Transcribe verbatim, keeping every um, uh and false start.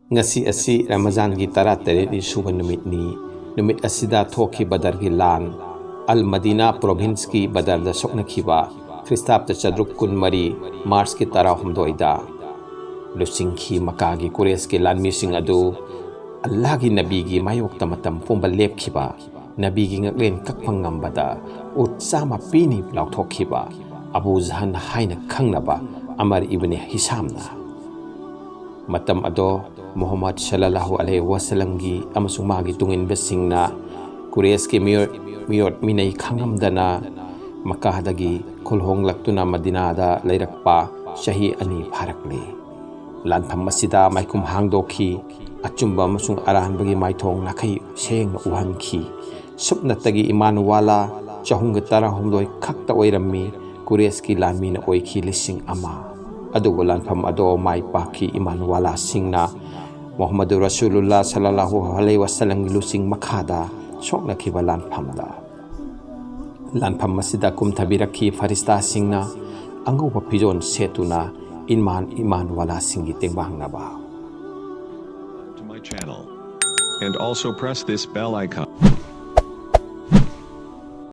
ꯉꯁꯤ ꯑꯁꯤ ꯔꯃꯖꯥꯟꯒꯤ ꯇꯔꯥꯇꯔꯦꯠꯅꯤ ꯁꯨꯕ ꯅꯨꯃꯤꯠꯅꯤ꯫ ꯅꯨꯃꯤꯠ ꯑꯁꯤꯗ ꯊꯣꯛꯈꯤ ꯕꯗꯔꯒꯤ ꯂꯥꯟ꯫ ꯑꯜ ꯃꯗꯤꯅꯥ ꯄ꯭ꯔꯣꯚꯤꯟꯁꯀꯤ ꯕꯗꯔꯗ ꯁꯣꯛꯅꯈꯤꯕ ꯈ꯭ꯔꯤꯁꯇꯥꯕꯇ ꯆꯥꯇ꯭ꯔꯨꯛ ꯀꯨꯟꯃꯔꯤ, ꯃꯥꯔꯆꯀꯤ ꯇꯔꯥꯍꯨꯝꯗꯣꯏꯗ ꯂꯨꯆꯤꯡꯈꯤ꯫ ꯃꯀꯥꯒꯤ ꯀꯨꯔꯦꯁꯀꯤ ꯂꯥꯟꯃꯤꯁꯤꯡ ꯑꯗꯨ ꯑꯜꯂꯥꯍꯒꯤ ꯅꯕꯤꯒꯤ ꯃꯥꯌꯣꯛꯇ ꯃꯇꯝ ꯄꯨꯝꯕ ꯂꯦꯞꯈꯤꯕ, ꯅꯕꯤꯒꯤ ꯉꯛꯂꯦꯟ ꯀꯛꯄ ꯉꯝꯕꯗ ꯎꯠ ꯆꯥꯝꯃ ꯄꯤꯅꯤ ꯂꯥꯎꯊꯣꯛꯈꯤꯕ ꯑꯕꯨ ꯖꯍꯟ ꯍꯥꯏꯅ ꯈꯪꯅꯕ ꯑꯃꯔ ꯏꯕꯅꯤ ꯍꯤꯁꯥꯝꯅ꯫ ꯃꯇꯝ ꯑꯗꯣ ꯃꯨꯍꯝꯃꯗ ꯁꯜꯂꯜꯂꯥꯍꯨ ꯑꯂꯩꯍꯤ ꯋꯥꯁꯂꯝꯒꯤ ꯑꯃꯁꯨꯡ ꯃꯥꯒꯤ ꯇꯨꯡꯏꯟꯕꯁꯤꯡꯅ ꯀꯨꯔꯦꯁꯀꯤ ꯃꯤꯑꯣꯠ, ꯃꯤꯑꯣꯠ ꯃꯤꯅꯩ ꯈꯪꯉꯝꯗꯅ ꯃꯀꯥꯗꯒꯤ ꯈꯨꯜꯍꯣꯡꯂꯛꯇꯨꯅ ꯃꯗꯤꯅꯥꯗ ꯂꯩꯔꯛꯄ ꯆꯍꯤ ꯑꯅꯤ ꯐꯥꯔꯛꯂꯦ꯫ ꯂꯥꯟꯐꯝ ꯑꯁꯤꯗ ꯃꯥꯏꯈꯨꯝ ꯍꯥꯡꯗꯣꯛꯈꯤ꯫ ꯑꯆꯨꯝꯕ ꯑꯃꯁꯨꯡ ꯑꯔꯥꯟꯕꯒꯤ ꯃꯥꯏꯊꯣꯡ ꯅꯥꯈꯩ ꯁꯦꯡꯅ ꯎꯍꯟꯈꯤ꯫ ꯁꯨꯞꯅꯇꯒꯤ ꯏꯃꯥꯟ ꯋꯥꯂꯥ ꯆꯍꯨꯝꯒ ꯇꯔꯥꯍꯨꯝꯗꯣꯏ ꯈꯛꯇ ꯑꯣꯏꯔꯝꯃꯤ꯫ ꯀꯨꯔꯦꯁꯀꯤ ꯂꯥꯟꯃꯤꯅ ꯑꯣꯏꯈꯤ ꯂꯤꯁꯤꯡ ꯑꯃ꯫ ꯑꯗꯨꯕꯨ ꯂꯥꯟꯐꯝ ꯑꯗꯣ ꯃꯥꯏ ꯄꯥꯛꯈꯤ꯫ ꯏꯃꯥꯟ ꯋꯥꯂꯥꯁꯤꯡꯅ ꯃꯨꯍꯝꯃꯗꯨ ꯔꯁꯨꯂꯨꯜꯂꯥ ꯁꯜꯂꯜꯂꯥꯍꯨ ꯑꯂꯩꯍꯤ ꯋꯥꯁꯂꯝꯒꯤ ꯂꯨꯆꯤꯡ ꯃꯈꯥꯗ ꯁꯣꯛꯅꯈꯤꯕ ꯂꯥꯟꯐꯝꯗ꯫ ꯂꯥꯟꯐꯝ ꯑꯁꯤꯗ ꯀꯨꯝꯊꯕꯤꯔꯛꯈꯤ ꯐꯔꯤꯁꯇꯥꯁꯤꯡꯅ ꯑꯉꯧꯕ ꯐꯤꯖꯣꯜ ꯁꯦꯠꯇꯨꯅ ꯏꯃꯥꯟ, ꯏꯃꯥꯟ ꯋꯥꯂꯥꯁꯤꯡꯒꯤ ꯇꯦꯡꯕꯥꯡꯅꯕ꯫ To my channel. And also press this bell icon.